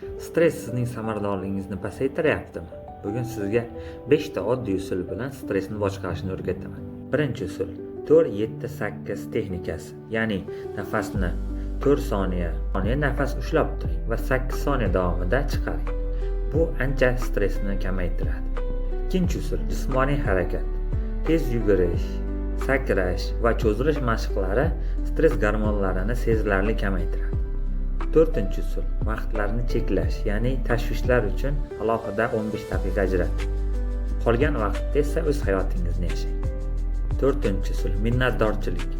Stress sizning samaradorligingizni pasaytiryaptimi? Bugun sizga 5 ta oddiy usul bilan stressni boshqarishni o'rgataman. Birinchi usul 4-7-8 texnikasi, ya'ni nafasni 4 soniya nafas ushlab turing va 8 soniya davomida chiqaring. Bu ancha stressni kamaytiradi. Ikkinchi usul jismoniy harakat. Tez yugurish, sakrash va cho'zilish mashqlari stress gormonlarini sezilarli kamaytiradi. To'rtinchi usul vaqtlarni cheklash, ya'ni tashvishlar uchun alohida 15 daqiqa ajrating. Qolgan vaqtda esa o'z hayotingizni yashang. To'rtinchi usul minnatdorchilik.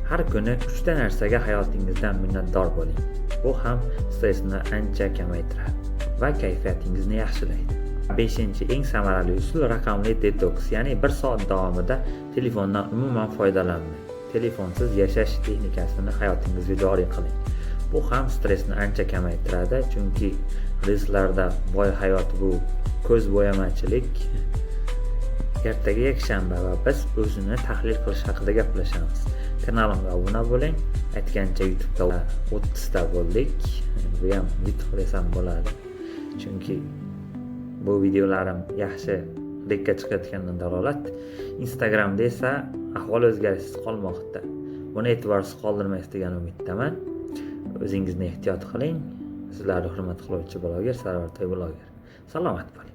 Har kuni 3 ta narsaga hayotingizdan minnatdor bo'ling. Bu ham stressni ancha kamaytiradi va kayfiyatingizni yaxshilaydi. Beshinchi eng samarali usul raqamli detoks, ya'ni 1 soat davomida telefondan umuman foydalanmang. Telefonsiz yashash texnikasini hayotingizga joriy qiling. Bu ham stressni ancha kamaytiradi, chunki reelslarda boy hayot bu ko'z bo'yamachilik. Ertaga yakshanba va biz o'zini tahlil qilish haqida gaplashamiz. Kanalimga obuna bo'ling. Aytgancha, YouTube'da 30 ta bo'ldik. Bu ham yutuq desam bo'ladi. Chunki bu videolarim yaxshi rekka chiqayotganidan dalolat. Instagramda esa ahvol o'zgarishsiz qolmoqda. Buni e'tiborsiz qoldirmaysiz degan umiddaman. O'zingizni ehtiyot qiling. Sizlarni hurmat qiluvchi bloger Sarvar Toy bloger. Salomat bo'ling.